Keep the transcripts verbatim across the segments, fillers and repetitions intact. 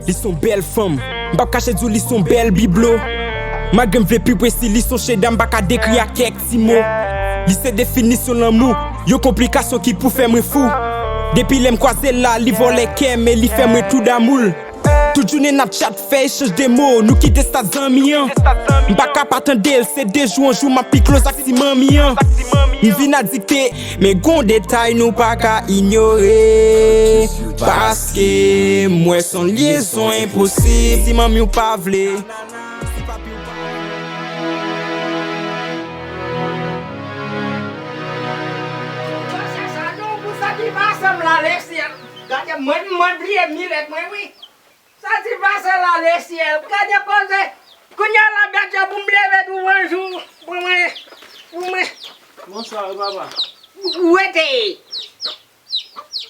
Li se yon bèl fanm, m p ap kache di w li se yon bèl biblo. Malgre m vle pi presi, li se yon cheda m pa ka dekri ak kèk ti mo. Li se definisyon lanmou, yon konplikasyon ki pou fè mwen fou. Depi lè m kwaze l la, li vòlè kè m e li fè mwen tou damou l. Tout jounen n ap chat, fè echanj de mo, nou kite stad zanmi an. M pa ka pa tande l, se de jou an jou m ap pi close ak ti manmi an. M vin adikte, men gon detay nou pa ka inyore. Paske m wè se yon lyezon enposib. Ti manmi w pa vle. Gade, mwen, mwen bliye milèt mwen, wi. Sa ti pase la, lesyèl. Gade koze. Kounye a la, bèt yo pou m leve tou bonjou. Pou mwen. Pou mwen. Bonswa, wi, papa. Ou rete.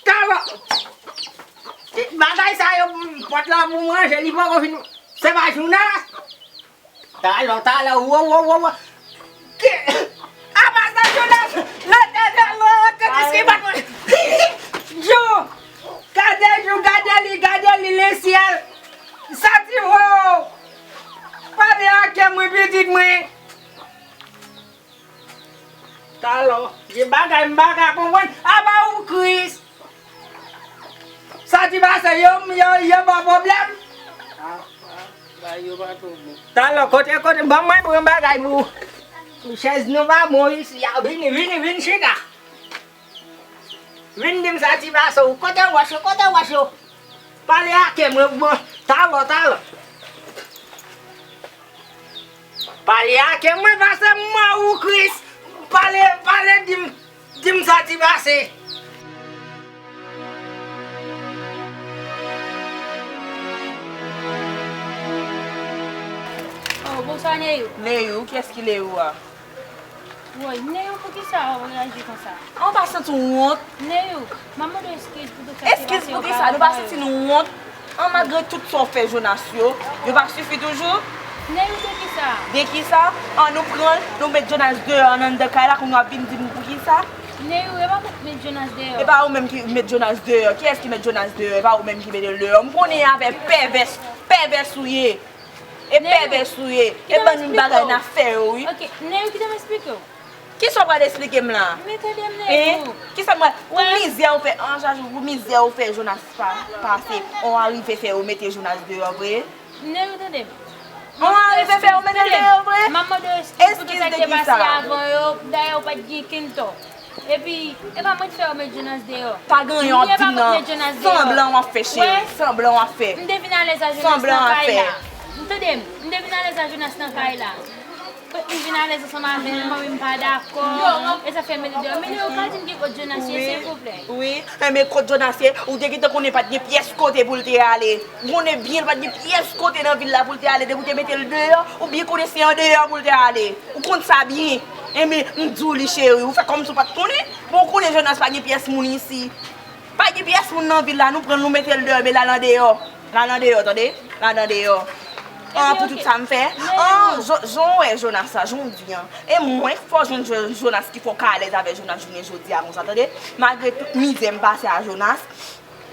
Talò. Bagay sa yo, pòt la pou manje, li poko fin. Se pa Jonas? Talò, talò, wo, wo, wo, wo. Ki, apa sa Jonas? Letènèl, wo, kètès ki bat mwen. Jou, gade jou, gade li, gade li, lesyèl. Sa ti wo. Pale ak kè mwen, pitit mwen. Talò, gen bagay m pa ka konprann. Apa ou Kris? Sa ti pase yo, yo, yo ba pwoblèm? Ah, ah, ba yo pa twò bon. Talò, kote, kote, ban mwen pran bagay pou chèz nou pa bon isi a. Vini, vini, vin chita. Vin di m sa ti pase ou. Kote wòch yo, kote wòch yo? Pale ak mwen, bon, talò, talò. Pale ak mwen, pase m mò ou Kris. Pale, pale, di m, di m sa ti pase. Oh, bonswa, Neyou. Neyou, kiyès ki Neyou a? Woy, Neyou, poukisa w ap reyaji konsa? An pa santi w wont? Neyou, m ap mande w eskiz pou tout sa ki pase oparava yo. Eskiz pou kisa? Nou pa santi nou wont? An, malgre tout sa w fè Jonas yo, yo pa sifi toujou? Neyou, de kisa? De kisa? An, nou pran l, nou met Jonas deyò an anndan kay la, kounye a w ap vin di m poukisa? Neyou, e pa mwen ki met Jonas deyò. E pa ou menm ki met Jonas deyò. Kiyès ki met Jonas deyò? E pa ou menm ki mete l deyò. M konnen avè pèvès, pèvès ou ye. E pèvès ou ye. E ban nou bagay n ap fè yo, wi. Ok, Neyou, kite m esplike w. Kisa w pral esplike m la? Men tande m, Neyou. Kisa m pral, pou mizè ou fè, an, chak jou, pou mizè ou fè Jonas pa, pase, on arive fè yo mete Jonas deyò vre. Neyou, tande m. On arive fè yo mete l deyò vre. M ap mande w eskiz pou tout sa ki te pase avan yo. Dayè, ou pa t gen kenn tò. Epi, e pa mwen ki fè yo met Jonas deyò. Pa gen anyen w ap di m nan. Sanblan w ap fè, cheri. Sanblan w ap fè. M te vin alèz a Jonas nan kay la. Tande m, m te vin alèz a Jonas nan kay la. M vin alèz ansanm avè l, manmi m pa dakò. E sa fè m mete deyò. Men Neyou, ka di m ki kot Jonas ye, silvouplè? Wi, enben kot Jonas ye, ou te gentan konnen pa t gen pyès kote pou l te ale. Ou konnen byen l pa t gen pyès kote nan vil la pou l te ale. Depi w te mete l deyò, ou byen konnen se andeyò pou l te ale. Ou konn sa byen. Enben, m di w li, cheri, ou fè kòmsi w pa t konnen. Bon, ou konnen Jonas pa gen pyès moun isi. Pa gen pyès moun nan vil la, nou pran l, nou mete l deyò, men l al andeyò. L al andeyò, tande? L al andeyò. An, pou tout sa m fè. An, jan w wè Jonas sa, jan w di an. E mwen k fè w jwenn Jo-, Jonas ki fè w ka alèz avè Jonas jounen jodi a konsa, tande? Malgre tout mizè m pase a Jonas,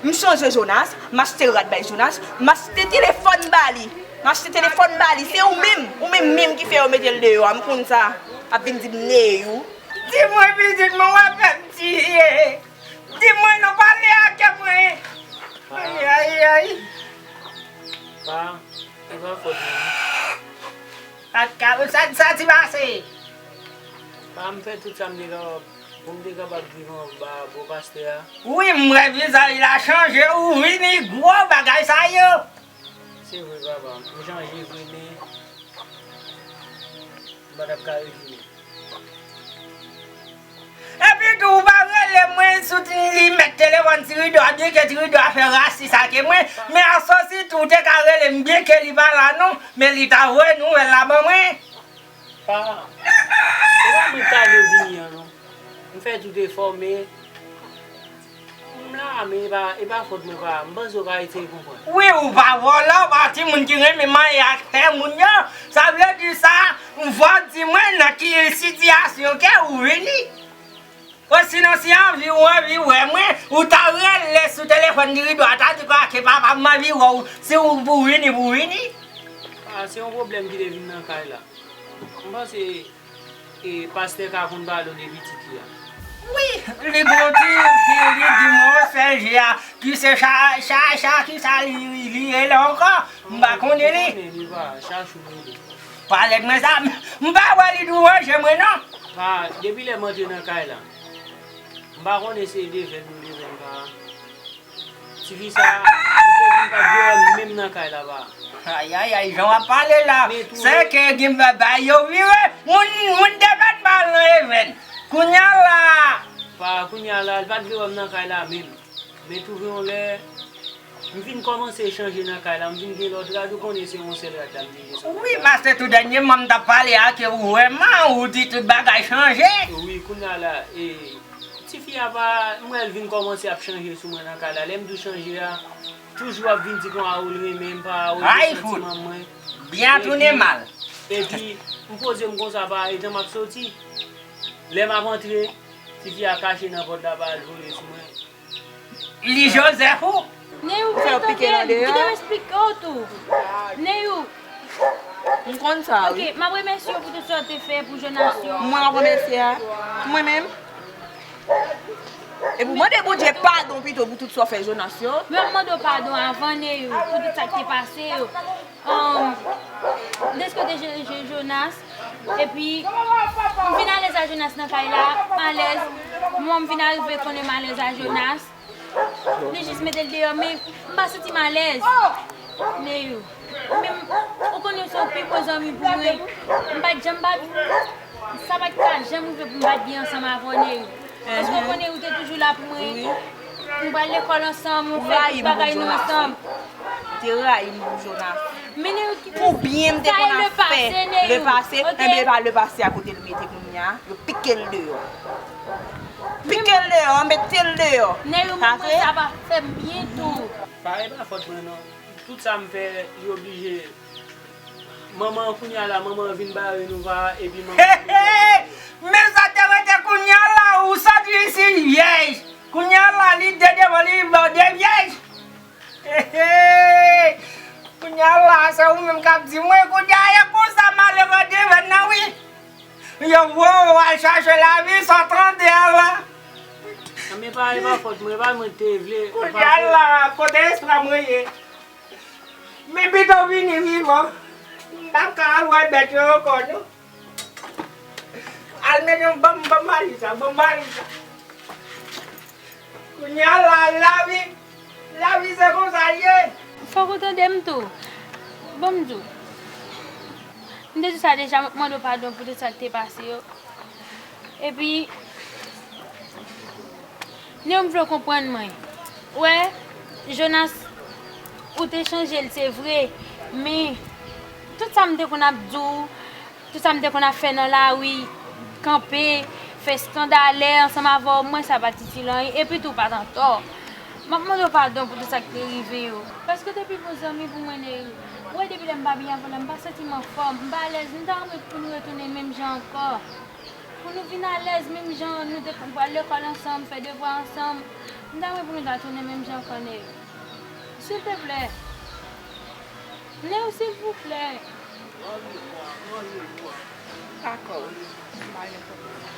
m chanje Jonas, m achte rad bay Jonas, m achte telefòn ba li. M achte telefòn ba li. Se ou menm, ou menm menm ki fè yo mete l deyò a, m konn sa. Ap vin di m Neyou. Di mwen, pitit mwen, w ap fè m tiye. Di mwen non, pale ak mwen. Ay, ay, ay. Pa, e pa fòt mwen. Pa t ka, sa, sa ti pase. Pa, m fè tout sa m te kapab pou m te kapab viv anba bò pastè a. Wi, m wè vizaj la chanje, ou vini gwo bagay sa yo. Se vre, papa, m chanje vre, men m pa t ap ka rejwenn ou. Epi tou, ou pa rele mwen sou ti li mèt telefòn ti rido a, byenke ti rido a fè rasis ak mwen, men aswè sitou ou te ka rele m, byenke li pa la non, men li ta voye nouvèl la ban mwen. Pa, e pa mwen k ta vle vini an non. M fè tout efò, men m la, men e pa, e pa fòt mwen, pa. M panse w ka eseye konprann. Wi, ou pa vòlè, ou pa timoun ki renmen manyen ak tè moun yo. Sa vle di sa, fò w di mwen nan ki sitiyasyon ke ou vini. Bon, sinon, si anvi ou anvi wè mwen, ou ta rele sou telefòn di Rido a, ta di ke papa m anvi wè w, si w pou vini, pou vini. Ah, se yon pwoblèm ki te vin nan kay la. M panse e pastè ka konn pale w de pitit li a. Wi, li gon ti fi, li di mwen sè je a, ki se cha, cha, cha, ki sa li, li, li rele ankò? M pa konnen li. Konnen li pa, Chachou li rele. Pale mwen sa, m pa wè li dou ranje mwen non. Pa, depi lè m antre nan kay la, m pa konnen se devèn nou devèn pa. Tifi sa, m te di m pa t vle wè l menm nan kay la pa. Ayayay, jan w ap pale la, se ke gen bagay yo vire, moun, moun te pa t mal nan evèn. Kounye a la. Pa, kounye a la, l pa t vle wè m nan kay la menm. Men twouve yon lè, m vin kòmanse chanje nan kay la, m vin gen lòt rad, ou konnen se yon sèl rad la m te gen sou kay la. Wi, paske tou dènyèman m t ap pale ak ou, vrèman, ou di tout bagay chanje. Wi, kounye a la, e, Tifi a pa, m wè l vin kòmanse ap chanje sou mwen nan kay la. Lè m di w chanje a, toujou ap vin di konsa ou l renmen m pa, ou l gen santiman mwen. Byen tounen mal. Epi, m poze m konsa pa, etan m ap soti. Lè m ap antre, tifi a kache nan pòt la pa al vole sou mwen. Li Jozèf ou? Neyou, fè w pike l andeyò. Kite m esplike w tou. Neyou. M konn sa, wi. Ok, m ap remèsye w pou tout sa w te fè pou Jonas yo. Mwen m ap remèsye a? Mwen menm? Epi w mande Bondye padon pito pou tout sa w fè Jonas yo? Mwen m mande w padon avan, Neyou, pou tout sa k te pase yo. Um, deske w te chanje Jonas, epi m vin alèz a Jonas nan kay la, m alèz, mwen m vin arive konnen m alèz a Jonas, li jis mete l deyò, men m pa santi m alèz. Neyou, men m, ou konnen se w pi bon zanmi pou mwen, m pa t janm pa t, sa pa t ka janm rive pou m pa t byen ansanm avè w, Neyou. Paske w konnen ou te toujou la pou mwen. Nou pral lekòl ansanm, nou fè tout bagay nou ansanm. Ou te rayi m pou Jonas. Pou byen m te konn ap fè lepase, enben e pa lepase a kote l mete kounye a, yo pike l deyò. Pike l deyò, mete l deyò. Nèg yo, mwen sa pa fè m byen tou. Pa, e pa fòt mwen non. Tout sa m fè, li oblije. Manman an kounye a la, manman an vin bare nou va, epi manman an. Men sa te rete kounye a la, ou sot isi vyèj. Kounye a la, li de devan, li ba w de vyèj. Kounye a la, se ou menm k ap di mwen, kounye a, e konsa malere devan nan wi. Yo voye w al chache lavi san tande a la. Men pa, e pa fòt mwen, e pa mwen k te vle. Kounye a la, kote espwa mwen ye? Men pito vini vivan. M p ap ka al wè bèt yo ankò non. Al mete yon, ban m, ban m valiz la, ban m valiz la. Kounye a la, lavi, lavi se konsa l ye. Fòk ou tande m tou. Ban m di w. M te di w sa deja, m ap mande w padon pou tout sa k te pase yo. Epi, Neyou, m vle w konprann mwen. Ou wè, Jonas, ou te chanje l, se vre, men tout sa m te konn ap di w, tout sa m te konn ap fè nan lari, kanpe, fè eskandale ansanm avè w, mwen sa pa t itil anyen, epi tou w pa t antò. M ap mande w padon pou tout sa k te rive yo. Paske w te pi bon zanmi pou mwen, Neyou. Ou wè, depi lè m pa byen avè w la, m pa santi m anfòm, m pa alèz, m ta renmen pou nou retounen menm jan ankò. Pou nou vin alèz menm jan nou te konn pral lekòl ansanm, fè devwa ansanm. M ta renmen pou nou ta tounen menm jan ankò, Neyou. Silteplè. Neyou, silvouplè. Dakò. Pa gen pwoblèm.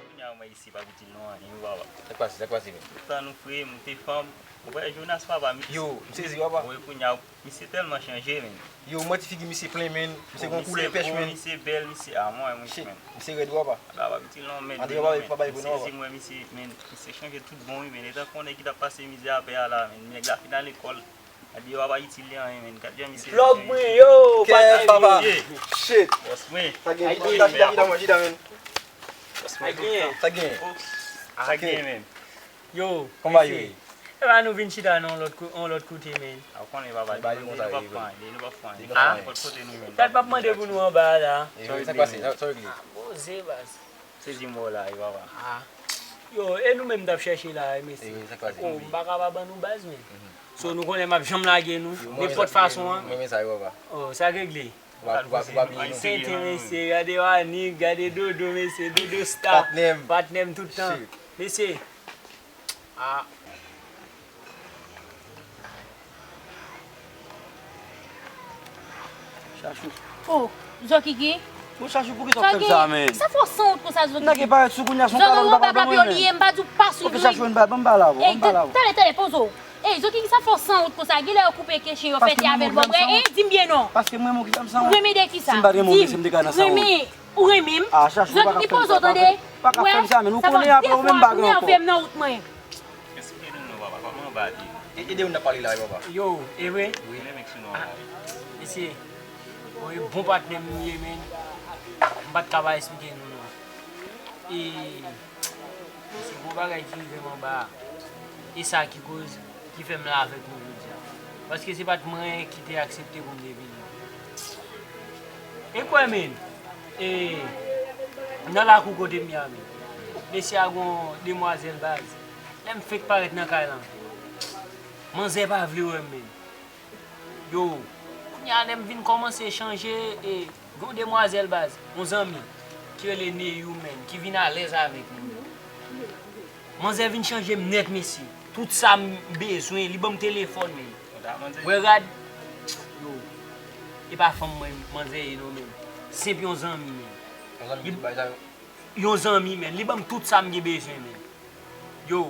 Kounye a, mwen isi pa itil nou anyen, wi, papa. Sa k pase, sa k pase, menm? Tout tan nou frè, moute fanm. Ou wè Jonas, papa, mi... Yo, m sezi, papa. Wi, kounye a, misye tèlman chanje, menm. Yo, mwen ti figi misye plen, menm. Misye gon koulè pèch, menm. Misye bèl, misye, a, mwen, mwen, menm. Misye rèd, wi, papa. Papa, itil non, menm. Antre, papa, papa, itil non, papa. M sezi, mwen, misye, menm, misye chanje tout bon, wi, menm. Etan konnen ki t ap pase mizè a pè a la, menm. Nèg la fin al lekòl. Gad yo, papa, itil li anyen, menm. Gad jan misye... Plòg mwen, yo, papa. Kè, papa. Shit. Bòs mwen. Sa gen, chita, chita, chita, mwen, chita, menm. Sa genyen. Sa genyen. Sa genyen menm. Yo, kòman yo ye? Epa nou vin chita nan yon lòt ko-, yon lòt kote, men. A, ou konnen papa, nou p ap fè anyen, nou p ap fè anyen. Nenpòt kote nou jwenn. Sa l p ap mande pou nou anba a la? Sa k pase? Sa, sa regle? A, poze, baz. Sezi mò la, wi, papa. A. Yo, e nou menm t ap chèche la, e mesye. Oh, m pa ka pa ban nou baz, men. So, nou konnen m ap janm lage nou. Nenpòt fason an. Mwen, mwen sa yo, papa. Oh, sa k regle. W ap, w ap, w ap bliye nou. Tenten, mesye, gade Wanik, gade Dodo, mesye, Dodo Star. Patnè m. Patnè m tout tan. Mesye. Ah. Chachou. Oh, Zokiki. Bon, Chachou, poukisa w ap fè m sa, men? Sa fè w sanwont konsa, Zokiki? Nèg e parèt sou kounye a, se yon kalòt ou pa pran mwen, men. Li ye, m pa di w pa swiv li. Ok, Chachou, ann ba, ban m pale avè w, ban m pale avè w. Tande, tande, poze w. Ey, Zokiki, sa fè w sanwont konsa? Genlè yo koupe keche, yo fè teyavèl bò mwen. Ey, di m byen non. Paske mwen menm, ou ki fè m sanwont? Ou renmen de kisa? Si m pa t renmen w, mesye, m te ka nan sanwont. Renmen, ou renmen m? Ah, Chachou, ou pa ka fè m sa, pa ka fè m sa, men. Ou konnen apre ou menm bagay ankò. Nève m nan wout mwen. Èske nou non, papa? Kòman w pa di? E, e de moun n ap pale la, papa? Yo, e vre? Wi. Mesye, bon, e bon patnè m ye, men. M pa t ka pa eksplike nou, non. E, mesye, gon bagay ki rive m anba a. E sa ki koz, ki fè m la avèk nou jodi a. Paske se pa t mwen ki te aksepte pou m te vini. E kwè, men, e, nan lakou kote m ye a, men, mesye a gon demwazèl baz. Lè m fenk parèt nan kay lan, manzè pa vle wè m, men. Yo, kounye a lè m vin kòmanse chanje, e, gen yon demwazèl baz, yon zanmi, ki rele Neyou, men, ki vin alèz avèk mwen. Manzè vin chanje m nèt, mesye. Tout sa m bezwen, li ban m telefòn, men. Wè rad. Yo, e pa fanm mwen, manzè ye non, men. Senp yon zanmi, men. Yon zanmi ki bay sa yo? Yon zanmi, men. Li ban m tout sa m gen bezwen, men. Yo,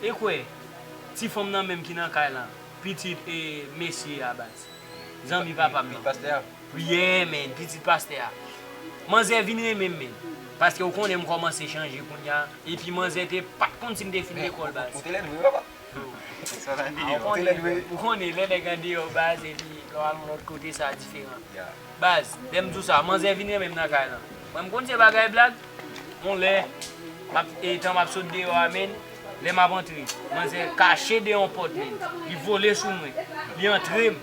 e kwè, ti fanm nan menm ki nan kay lan, pitit, e, mesye a baz. Zanmi papa m nan. Pitit pastè a? Yeah, men, pitit pastè a. Manzè vin renmen m, men. Paske ou konnen m kòmanse chanje kounye a. Epi manzè te pa t konn si m te fin lekòl baz. Ou te lèd vre, papa. Ou konnen, lè nèg andeyò baz, epi lè w al yon lòt kote, sa diferan. Baz, lè m di w sa, manzè vin renmen m nan kay lan. Mwen, m konn se bagay blag. Yon lè, m ap, etan m ap sot deyò a, men, lè m ap antre, manzè kache dèyè yon pòt, men. Li vole sou mwen. Li antre m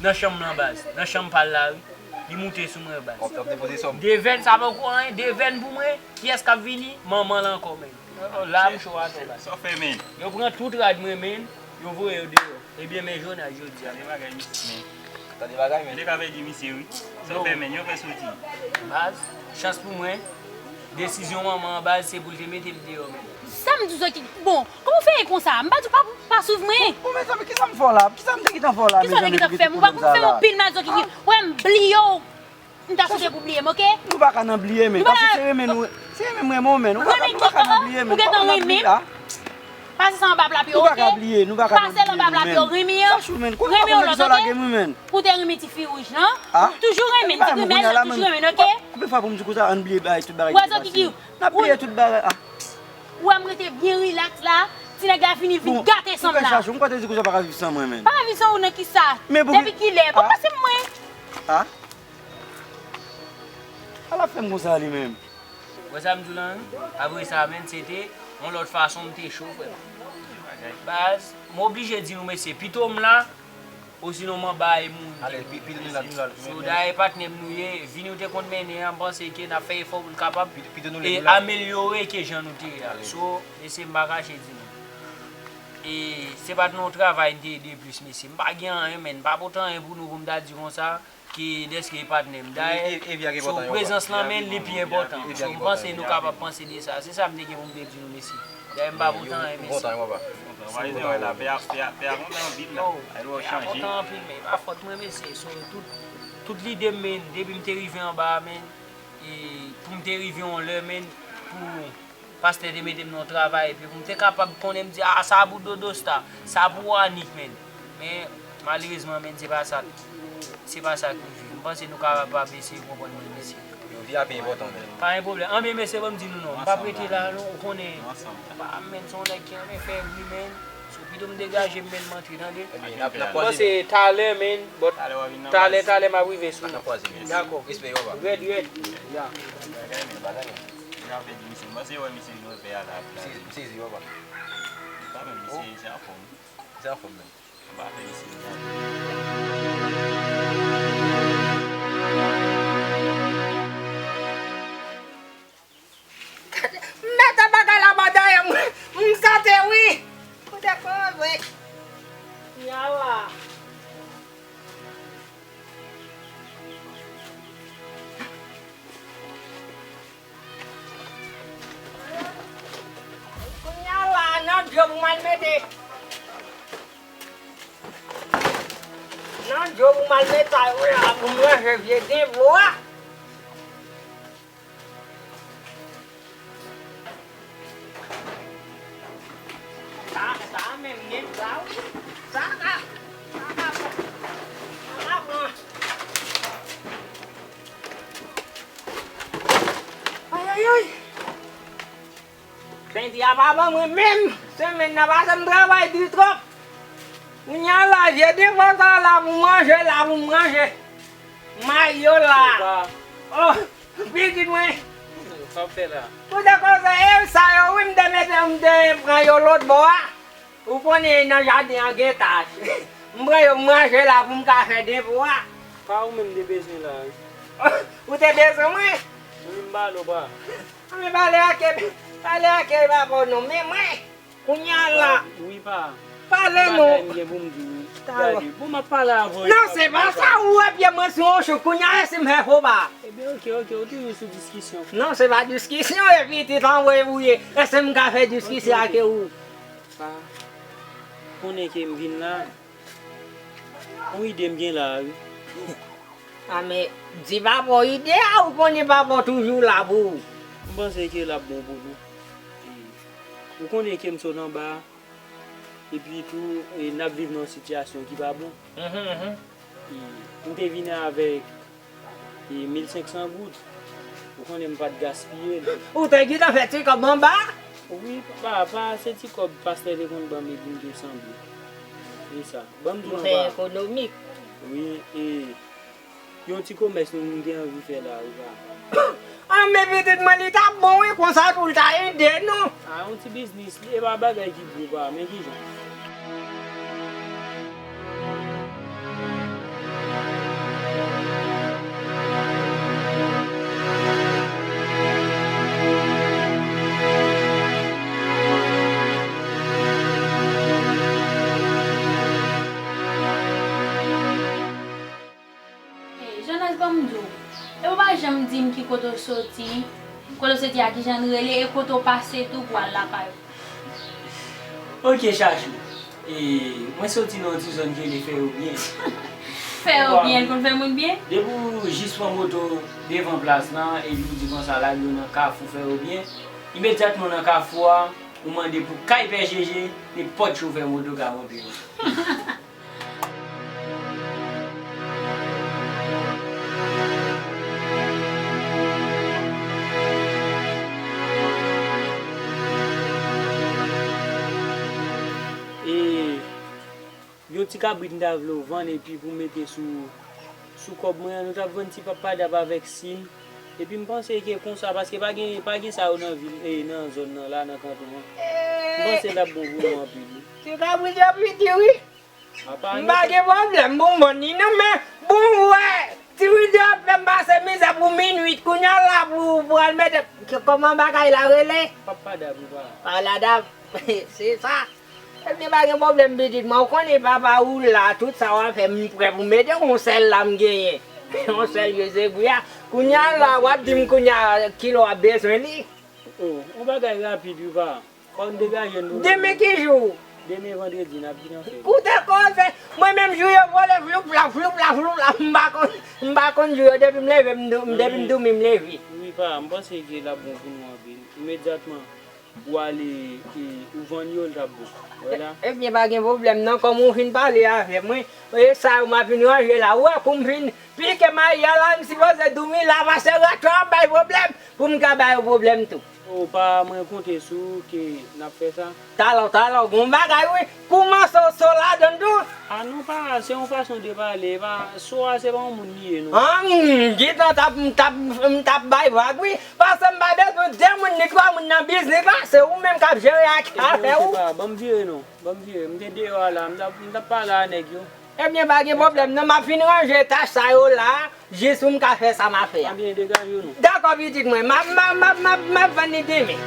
nan chanm lan, baz. Nan chanm pa l la, wi. Li moute sou mwen, baz. W ap, w ap depoze sòm. De vèn, sa poko anyen. De vèn pou mwen. Kiyès k ap vini? Manman l ankò, men. Oh, oh, la m cho atò, baz. Sa w fè, men? Yo pran tout rad mwen, men. Yo voye yo deyò. Ebyen, men jounen jodi a. Gade bagay, misye, men. Tande bagay, men. Yo te ka pèdi misye, wi. Sa w fè, men? Yo fè soti. Baz, chans pou mwen, desizyon manman an, baz, se pou l te mete m deyò, men. Sa m di w, Zokiki, bon, kòman w fè ye konsa? M pa di w pa, pa swiv mwen. Bon, bon, mezanmi, kisa m fè w la? Kisa m te gentan fè w la, mezanmi, pou w te fè m sa la? Ou pa konn fè yon pil mal, Zokiki. Wè, m bliye w. M ta swete pou bliye m, oke? Nou pa ka nan bliye, men. Paske se renmen nou, se renmen m renmen w, men. Nou pa ka, nou pa ka nan bliye, men. Ou gentan renmen m? Pase sa anba pla pye w, oke? Nou pa ka bliye, nou pa ka nan bliye nou, men. Pase l anba pla pye w, renmen an. Renmen yon lòt, oke? Ou te renmen ti fi wouj lan. Toujou renmen ti grimèl lan, toujou renmen l, oke? Konbyen fwa pou m di konsa, ann bliye bagay, tout bagay ki te pase yo? N ap bliye tout bagay, ah. Ou wè m rete byen rilaks la, ti nèg la vini, vin gate san m la. Bon, ou fè chache, m kwè te di konsa pa ka viv san mwen, men. Pa ka viv san ou nan kisa? Depi kilè? Bon, pase m mwen. Ah. Ala fè m konsa li menm. Wè sa m di w lan, wi? Apre sa, menn, se te yon lòt fason m te cho, frè m. Baz, m oblije di nou, mesye, pito m la, osinon m anba e mouri. Ale, pi, pi, nou la, nou la, so, men, dayè patnè m nou ye, vi nou te konn mennen an, m panse ke n ap fè efò pou n kapab, pito, pito nou lè, e nou la, amelyore ke jan nou te ye a. Ale. So, mesye, m pa kache di nou. E se pa t nan yon travay n te ede plis, mesye. M pa gen anyen, menn. M pa pote anyen pou nou pou m ta di konsa. Ki dèske e patnè m. Dayè, sou prezans lan, men, li pi enpòtan. So, m panse nou kapab panse de sa. Se sa m te gen pou m te di nou, mesye. Dayè, m pa kontan anyen, mesye. Kontan, papa. Kontan, papa. Pè a, pè a, pè a kontan anpil la. Oh, pè a kontan anpil, men e pa fòt mwen, mesye. So, tout, tout lide m, men, depi m te rive anba a, men, e pou m te rive yon lè, men, pou Pastè te mete m nan yon travay, epi pou m te kapab konnen, m di, ah, sa pou Dodo Star, sa pou Wanik, menn. Men, malerezman, menn, se pa sa, se pa sa k rive. M panse nou kapab eseye konprann mwen, mesye. Yo, vi a pi enpòtan, menn. Pa gen pwoblèm. Anben, mesye, ban m di nou non. M p ap rete la, non. Ou konnen, pa, menn, se yon nèg ki renmen fè bri, menn. So, pito m degaje m, menn, m antre, tande. Ebyen, n ap, n ap kwaze, menn. Bon, se talè, menn. Talè, talè, m ap rive sou nou. N ap kwaze, menn. Dakò. Respè, papa. Rèd, rèd. Ya. Bagay, menn, bagay, menn. Misye ap pèdi misye. M panse wè misye vin repè a la. Misye, misye zi, papa. Li pa menm, misye, misye anfòm. Misye anfòm, menn. M pa fè misye. Mèt a bagay la M al met sa yo la pou m ranje vye depo a. Sa, sa menm gen la wi. Sa ka, sa ka bon. Sa ka bon. Ay, ay, ay. Lendi a pa ban mwen menm. Semèn nan pase m travay di twòp. Kounye a la, vye depo sa la pou manje, la pou manje. May yo la. Oh, pitit mwen. Sa w fè la? Pou de koze, e sa yo, wi, m te mete, m te pran yo lòt bò a. Ou konnen nan jaden an gen tach. M pran yo, m ranje la pou m ka fè depo a. Pa ou menm m te bezwen la, wi. Ou te bezwen mwen? Wi, m pale w, pa. Anben pale ake, pale ake papa w non, men mwen, kounye a la. Wi, pa. Pale non. Bagay m gen pou m di w, wi. Gade, bon, m ap pale avè w. Non, se pa sa, ou wè pye mwen sou yon chouk, kounye a, e si m fè fo pa? Ebyen, oke, oke, ou toujou sou diskisyon. Non, se pa diskisyon, e pitit anvoye ou ye. Èske m ka fè diskisyon ake ou? Pa. Konnen ke m vin la. Yon ide m gen la, wi. A, men, di papa w ide a, ou konnen papa w toujou la pou ou. M panse ke l ap bon pou nou. E, ou konnen ke m sot anba, epi tou, e, n ap viv nan yon sitiyasyon ki pa bon. Mhm, mhm. E, m te vini avèk e mil senk san goud. Ou konnen m pa t gaspiye l. Ou te gentan fè ti kòb anba? Wi, pa, pa se ti kòb pastè te konn ban m epi m te sanble. Se sa. Ban m di w, pa. Ou fè ekonomi. Wi, e yon ti komès nou, nou te anvi fè la, wi, pa. Anben pitit mwen, li t ap bon, wi, konsa tou l ta ede nou. A, yon ti biznis, li e pa bagay ki gwo, pa, men kijan? Hey, Jonas, ban m di w. Epi w pa janm di m ki kote w soti, kote w soti a, kijan l rele, e kote w pase tou pou w al lakay ou. Ok, Chachou. E, mwen soti nan yon ti zòn ki rele Fèyobyen. Fèyobyen, l konn fè moun byen? Depi w jis pran moto devan plas lan, epi w di konsa, lage w nan kafou Fèyobyen, imedyatman nan kafou a, ou mande pou kay Pè Jeje, nenpòt chofè moto ka monte w. E yon ti kabrit m ta vle w vann epi pou mete sou, sou kòb mwen an, nou t ap vann ti papadap avèk sim. Epi m panse ke konsa, paske pa gen, pa gen sa yo nan vil, e, nan zòn nan la, nan kanton an. M panse l ap bon pou nou anpil, wi. Ti kabrit yo piti, wi. M pa gen pwoblèm pou m vann li non, men pou m wè, ti ridyo ap fè m pase mizè pou minwit, kounye a la pou, pou al mete, kòman bagay la rele? Papadap, wi, pa. Papadap, se sa. Ebyen, pa gen pwoblèm, pitit mwen, ou konnen papa ou la, tout sa w ap fè, m prè pou mete yon sèl la m genyen. Yon sèl yo se gwi a. Kounye a la, w ap di m kounye a kilo w ap bezwen li. Oh, yon bagay rapid, wi, pa. Fò n degaje n pou. Demen ki jou? Demen vandredi, n ap vin anfèt. Koute koze, mwen menm jou yo vole floup la, floup la, floup la, m pa konn, m pa konn jou yo, depi m leve, m dou-, depi m doumi, m leve. Wi, pa, m panse ke l ap bon pou nou anpil. Imedyatman, ou ale, e, ou vann yo, l t ap bon. Wè la. Ebyen, pa gen pwoblèm non, kòm ou fin pale avè mwen, e sa yo m ap vin ranje la, ou wè kou m fin pike mayi a la, m sipoze doumi la, paske rat yo ap bay pwoblèm, pou m ka ba yo pwoblèm tou. O pa, mwen konte sou ou ke n ap fè sa. Talò, talò, gon bagay wi. Koumanse w so ladann tou. A non, pa, se yon fason de pale, pa, so a se pa yon moun li ye, non. An, m gentan t ap, m t ap, m t ap bay vag wi. Paske m pa bezwen de moun ni twa moun nan biznis la, se ou menm k ap jere ak afè ou. Epi, pa, ban m vire non, ban m vire. M te deyò a la, m t ap, m t ap pale a nèg yo. Ebyen, pa gen pwoblèm non, m ap fin ranje tach sa yo la, jis pou m ka fè sa m ap fè a. Ebyen, degaje w non. Dakò, pitit mwen, m ap, m ap, m ap, m ap, m ap vann li demen.